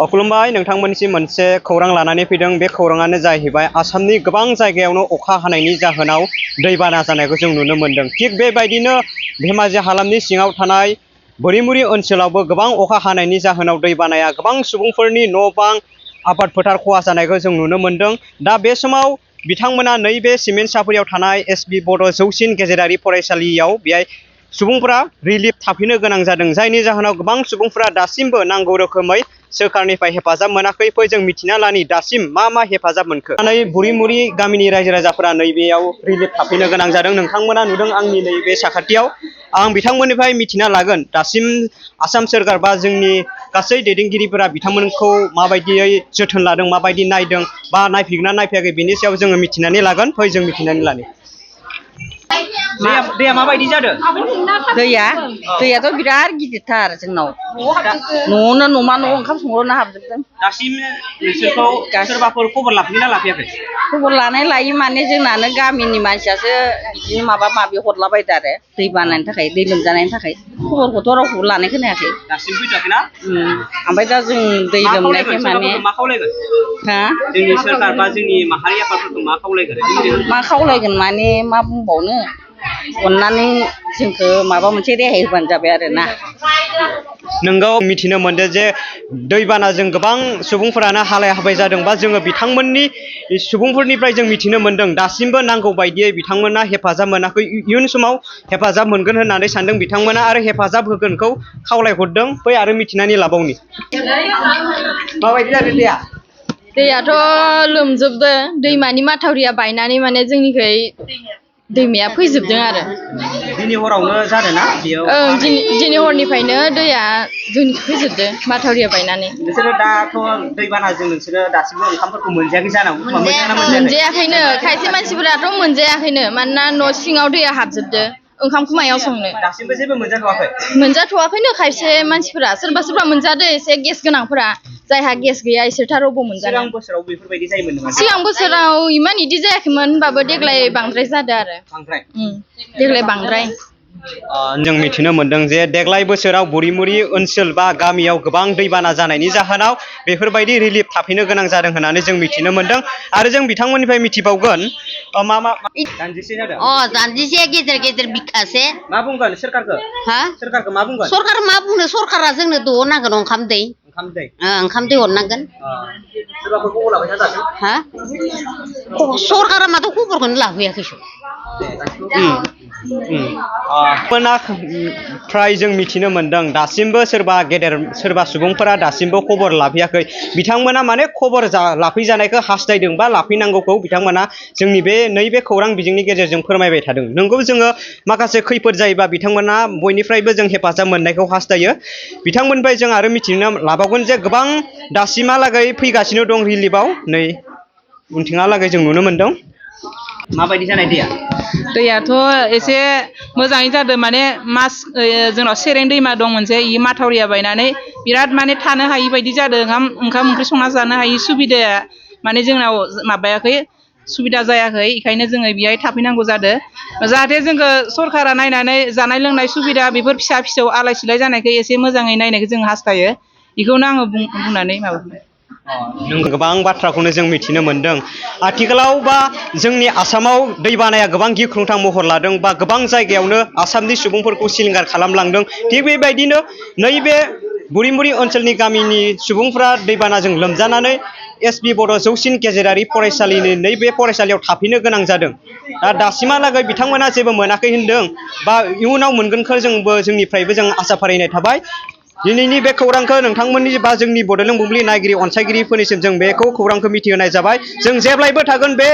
खुलुमबाय नोंथांमोननिसिम मोनसे खौरां लानानै फैदों। बे खौराङानो जाहैबाय आसामनि गोबां जायगायावनो अखा हानायनि जाहोनाव दैबाना जानायखौ जों नुनो मोन्दों। थिग बेबायदिनो धेमाजि हालामनि सिङाव थानाय बोरिमुरि ओनसोलावबो गोबां अखा हानायनि जाहोनाव दैबानाया गोबां सुबुंफोरनि न' बां आबाद फोथार खहा जानायखौ जों नुनो मोन्दों। दा बे समाव बिथांमोना नैबे सिमेन्ट सापरियाव थानाय एसबि बड' जौसिन गेजेरारि फरायसालियाव बेहाय सुबुंफोरा रिलिफ थाफैनो गोनां जादों, जायनि जाहोनाव गोबां सुबुंफोरा दासिमबो नांगौ रोखोमै सोरखारनिफ्राय हेफाजाब मोनाखै। फै जों मिथिना लानि दासिम मा हेफाजाब मोनखो। बुरिमुरि गामिनि रायजो राजाफोरा नैबेयाव रिलिफ थाफैनो गोनां जादों। नोंथांमोना नुदों आंनि नैबे साखाथियाव। आं बिथांमोननिफ्राय मिथिना लागोन दासिम आसाम सोरखार बा जोंनि गासै दैदेनगिरिफोरा बिथांमोनखौ माबायदियै जोथोन लादों, माबायदि नायदों बा नायफैगोन ना नायफैयाखै बेनि सायाव जोङो मिथिनानै लागोन। फै जों मिथिनानै लानि। दैया माबायदि जादों? दैयाथ' बिराद गिदिरथार जोंनाव। न'आवनो न'मा न' ओंखाम संग्रोना हाबजोबदों। दासिम नोंसोरखौ सोरबाफोर खबर लाफैना लाफैयाखै? खबर लायो माने जोंनानो गामिनि मानसियासो बिदिनो माबा माबि हरलाबायदों आरो दै बानायनि थाखाय, दै लोमजानायनि थाखाय। खबरखौथ' रावखौबो लानाय खोनायाखै। दासिम फैथ'वाखैना? ओमफ्राय दा जों दै लोमनायखाय माने मा खावलायगोन? जोंनि सोरखार बा जोंनि माहारि आफादफोरखौ मा खावलायगोन? मा खावलायगोन माने मा बुंबावनो, अननानै जोंखौ माबा मोनसे रेहाय होबानो जाबाय आरो ना। नोंगौ मिथिनो मोनदों जे दैबानाजों गोबां सुबुंफोरानो हालाय हाफाय जादों, बा जोङो बिथांमोननि सुबुंफोरनिफ्राय जों मिथिनो मोन्दों दासिमबो नांगौ बायदियै बिथांमोना हेफाजाब मोनाखै। इयुन समाव हेफाजाब मोनगोन होननानै सानदों बिथांमोना आरो हेफाजाब होगोनखौ खावलायहरदों। फै आरो मिथिनानै लाबावनि। माबायदि जादों दैया? दैयाथ' लोमजोबदों। दैमानि माथावरिया बायनानै माने जोंनिखै दैमाया फैजोबदों आरो। दिनै हरावनो जादों ना बेयाव? दिनै हरनिफ्रायनो दैया जोंनिखै फैजोबदों माथावरिया बायनानै। नोंसोरो दाथ' दैबानाजों नोंसोरो दासिमबो ओंखामफोरखौ मोनजायाखै जानांगौ। मोनजायाखैनो, खायसे मानसिफोराथ' मोनजायाखैनो, मानोना न' सिङाव दैया हाबजोबदो। ओंखामखौ मायाव संनो? दासिमबो जेबो मोनजाथ'वाखै? मोनजाथ'वाखैनो खायसे मानसिफोरा, सोरबा मोनजादो एसे गेस गोनांफोरा। जायहा गेस गैया इसोरथा रावबो मोनजानो। सिगां बोसोराव बेफोरबायदि जायोमोन नामा? सिगां बोसोराव इमान इदि जायाखैमोन, होनबाबो देग्लाय बांद्राय जादों आरो। देग्लाय बांद्राय। जों मिथिनो मोन्दों जे देग्लाय बोसोराव बुरिमुरि ओनसोल बा गामियाव गोबां दैबाना जानायनि जाहोनाव बेफोरबायदि रिलिफ थाफैनो गोनां जादों होननानै जों मिथिनो मोन्दों। आरो जों बिथांमोननिफ्राय मिथिबावगोन मा दानजिसे जादों? दानजिसे गेजेर बिखासे। मा बुंगोन सोरखारखौ? सोरखारखौ मा बुंगोन? सरखार मा बुंनो, सरखारा जोंनो दहरनांगोन ओंखाम दै हरनांगोन। सोरबाफोर खबर लाबायना दासिम? सरखारा माथो खबरखौनो लाफैयाखै। फ्राय जों मिथिनो मोन्दों दासिमबो सोरबा सुबुंफोरा दासिमबो खबर लाफैयाखै। बिथांमोना माने खबर लाफैजानायखौ हास्थायदों बा लाफैनांगौखौ बिथांमोना जोंनि नैबे खौरां बिजोंनि गेजेरजों फोरमायबाय थादों। नंगौ, जोङो माखासे खैफोद जायोबा बिथांमोना बयनिफ्रायबो जों हेफाजाब मोननायखौ हास्थायो। बिथांमोननिफ्राय जों आरो मिथिनो लाबावगोन जे गोबां दासिमहालागै फैगासिनो दं रिलिफआव। नै उनथिंहालागै जों नुनो मोन्दों। माबायदि जानाय दैया? दैयाथ' एसे मोजाङै जादों, माने जोंनाव सेरें दैमा दं मोनसे, इ माथावरिया बायनानै बिराद माने थानो हायि बायदि जादों। ओंखाम ओंख्रि संना जानो हायि सुबिदाया माने जोंनाव माबायाखै, सुबिदा जायाखै। बेखायनो जोङो बेहाय थाफैनांगौ जादों। जाहाथे जोंखौ सरकारा नायनानै जानाय लोंनाय सुबिदा बेफोर फिसा फिसौ आलाय सिलाय जानायखौ एसे मोजाङै नायनायखौ जों हास्थायो। बेखौनो आङो बुंनानै माबाबाय। गोबां बाथ्राखौनो जों मिथिनो मोन्दों। आथिखालाव बा जोंनि आसामाव दैबानाया गोबां गिख्रंथाव महर लादों, बा गोबां जायगायावनो आसामनि सुबुंफोरखौ सिलिंखार खालामलांदों। थिग बेबायदिनो नैबे बुरिमुरि ओनसोलनि गामिनि सुबुंफ्रा दैबानाजों लोमजानानै एसबि बड' जौसिन गेजेरारि फरायसालिनि नैबे फरायसालियाव थाफैनो गोनां जादों। दासिमहालागै बिथांमोना जेबो मोनाखै होनदों, बा इयुनाव मोनगोनखौ जोंनिफ्रायबो जों आसा फारिनाय थाबाय। दिनैनि बे खौरांखौ नोंथांमोननि बा जोंनि बड'लेण्ड बुब्लि नायगिरि अनसायगिरिफोरनिसिम जों बेखौ खौरांखौ मिथिहोनाय जाबाय। जों जेब्लायबो थागोन, बे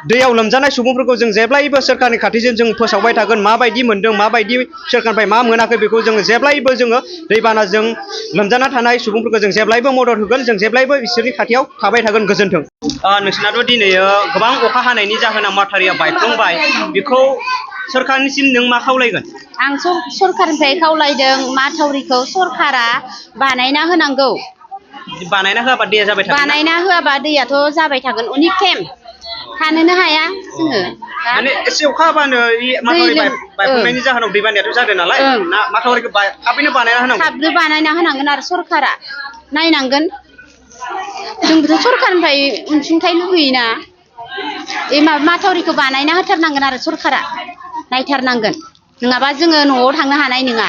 दैयाव लोमजानाय सुबुंफोरखौ जों जेब्लायबो सोरखारनि खाथिजों जों फोसावबाय थागोन। माबायदि मोनदों, माबायदि सोरखारनिफ्राय मा मोनाखै, बेखौ जोङो जेब्लायबो दैबानाजों लोमजाना थानाय सुबुंफोरखौ जों जेब्लायबो मदद होगोन। जों जेब्लायबो बिसोरनि खाथियाव थाबाय थागोन। गोजोन्थों। नोंसिनाथ' दिनै गोबां अखा हानायनि जाहोनाव माथावरिया बायफ्लंबाय, बेखौ सोरखारनिसिम नों मा खावलायगोन? आं सरखारनिफ्राय खावलायदों, माथावरिखौ सरखारा बानायना होनांगौ। बानायना होआबा दैया जाबाय थागोन ना? बानायना होआबा दैयाथ' जाबाय थागोन अनेक टाइम। थानोनो हाया जोङो। माने एसे अखा हाबानो माथावरि बायफ्लंनायनि जाहोनाव दैबानायाथ' जादों नालाय, माथावरिखौ थाबैनो बानायना होनांगौ। थाबनो बानायना होनांगोन आरो सरखारा नायनांगोन। जोंबोथ' सरखारनिफ्राय अनसुंथाइ लुबैयोना बे माथावरिखौ बानायना होथारनांगोन आरो सरखारा नायथारनांगोन नङाबा जोङो न'आव थांनो हानाय नङा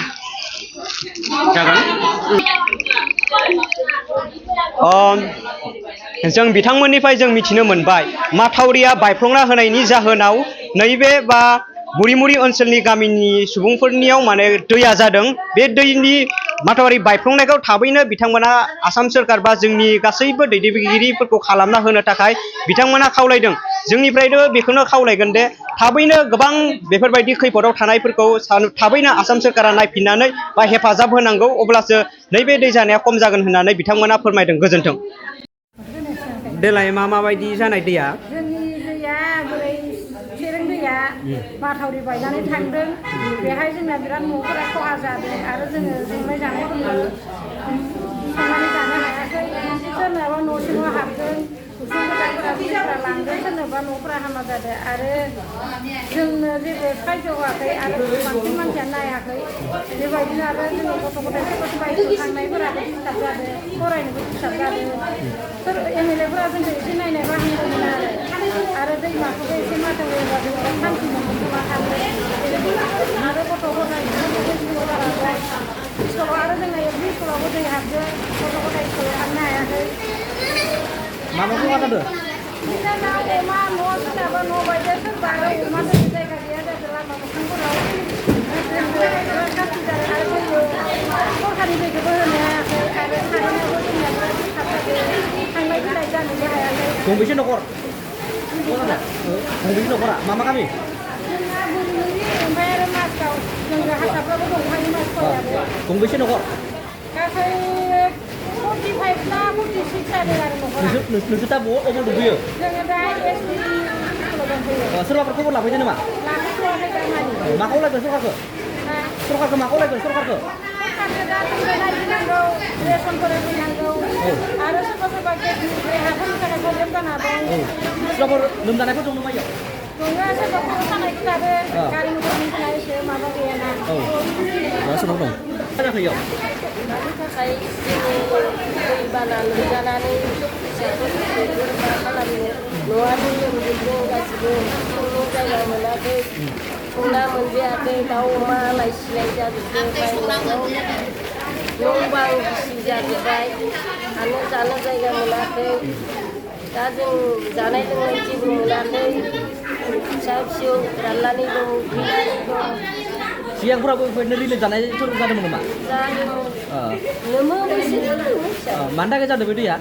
जों बिथांमोननिफ्राय जों मिथिनो मोनबाय माथावरिया बायफ्लंना होनायनि जाहोनाव नैबे बा बुरिमुरि ओनसोलनि गामिनि सुबुंफोरनियाव माने दैया जादों बे दैनि माथावरि बायफ्लंनायखौ थाबैनो बिथांमोना आसाम सोरखार बा जोंनि गासैबो दैदेनगिरिफोरखौ खालामना होनो थाखाय बिथांमोना खावलायदों जोंनिफ्रायबो बेखौनो खावलायगोन दे थाबैनो गोबां बेफोरबायदि खैफोदाव थानायफोरखौ थाबैनो आसाम सोरखारा नायफिननानै बा हेफाजाब होनांगौ अब्लासो नैबे दै जानाया खम जागोन होननानै बिथांमोना फोरमायदों गोजोन्थों देलाय माबायदि जानाय दैया जोंनि दैया बोरै सेरें दैया माथावरि बायनानै थांदों बेहाय जोंना बिराद न'फोरा खहा जादों आरो जोङो संनाय जानायफोरखौ संनानै जानो हायाखै सोरनाबा न' सिङाव हाबदों उसुं गोदानफोरा लांदों सोरनाबा न'फोरा हामा जादों आरो जोंनो जेबो साहाय्य होआखै आरो बांसिन मानसिया नायाखै बेबायदिनो आरो जोङो गथ' गथाय सोरबा सोरबा स्कुल थांनायफोराबो डिस्टार्ब जादों फरायनोबो डिस्टार्ब जादों MLA फोरा जोंखौ एसे नायनाय बाहायदोंमोन आरो दैमाखौबो एसे माथावरिबा जों सान्थि मोनगोन खोमा आरो गथ' गथाय स्कुलाव आरो जोंना एलपि स्कुलावबो दै हाबदों गथ' गथाय स्कुलाव थांनो हायाखै माबा खहा जादों बिदिनो अमा न' सोरनाबा न' बायदों सोरबा आरो अमा दोननो जायगा गैया जादों लामा मोखांफोराव गाज्रि जादों आरो जोङो सरखारनि दैखौबो होनो हायाखै आरो कारेन्टआबो जोंना थांलाय फैलाय जानोबो हायाखै गंबेसे न'खर गंबेसे न'खरा मा गामि जोंना बुरिमुरि ओमफ्राय आरो माजगाव जोंना हारसाफ्राबो दंफायो माजगावआबो गंबेसे न'खर गासै 45 ना 46 जादों आरो न'खरा नोंसोर दा अबाव दंफैयो जोङो दा एसपि स्कुलाव दंफैयो सोरबाफोर खबर लाफैदो नामा लाफैथ'वाखै दामानि माखौ लायगोन सरखारखौ माखौ लायगोन सरखारखौ सरखारनो दा जोंनो नायफैनांगौ रेसनफोर होफैनांगौ आरो सोरबा सोरबा गेसनिफ्राय हाफोरनि थाखाय प्रब्लेम जाना दं सोरबाफोर लोमजानायफोर दं नामा इयाव दङ सोरबा खर' सानाय खोनादो गारि मथरनि थाखाय माबा गैयाना सोरनाव दं जायाखै इयाव मानि थाखाय जोङो दैबाना लोमजानानै फिसाफोरखौ मा खालामनो न'आनो लोमजोबदों गासिबो संनो जायगा मोनाखै संना मोनजायाखै दाउ अमा आलाय सिलाय जाजोबदों बायनायाव न' बां गिसि जाजोब्बाय थानो जानो जायगा मोनाखै दा जों जानाय लोंनाय जेबो मोनाखै फिसा फिसौ राननानै दं थैनानै दं सिगांफोराबो बेबायदिनो रिलिज जानायफोर जादोंमोन नामा लोमो बिसोरो मानि थाखाय जादों बे दैया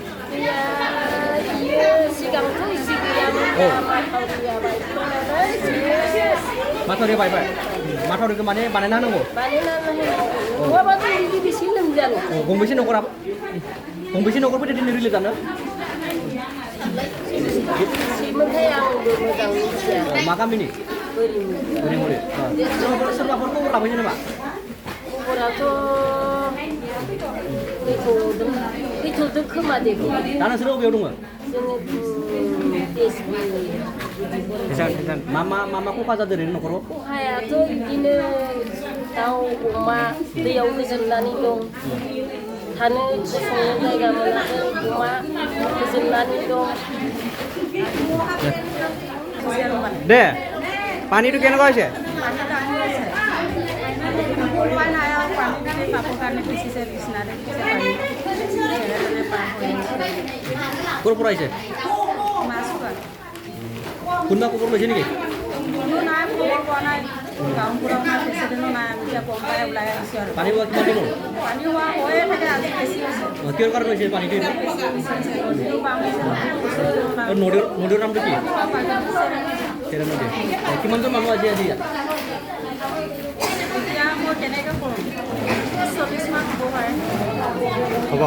इयो सिगांथ' इसे गैयामोन माथावरिया बायफ्लंनानै माथावरिया बायबाय माथावरिखौ माने बानायना होनांगौ नङाबा जों गिबिसिन लोमजानो गंबेसे न'खरफोर दिनै रिलिज जानो मोनथाय आंबो मोजां मिथिया मा गामिनि बुरिमुरि सोरबाफोर खबर लाफैदो नामा खबराथ' फैथ'दों खोमा दे दा नोंसोर बबेयाव दङ जोङो मा खहा जादों ओरैनो न'खराव खहायाथ' बिदिनो दाउ अमा दैयाव गोजोमनानै दं थानो संनो जायगा मोनाखै अमा गोजोमनानै दं दे পানীটো কেনেকুৱা হৈছে ক'ৰ পৰা আহিছে কোনোবা খবৰ লৈছে নেকি পানী হোৱা কিমান দিন কিহৰ কাৰণে হৈছে পানীটো নদীৰ নামটো কি চেৰা নদী কিমানজন মানুহ আজি ইয়াত হ'ব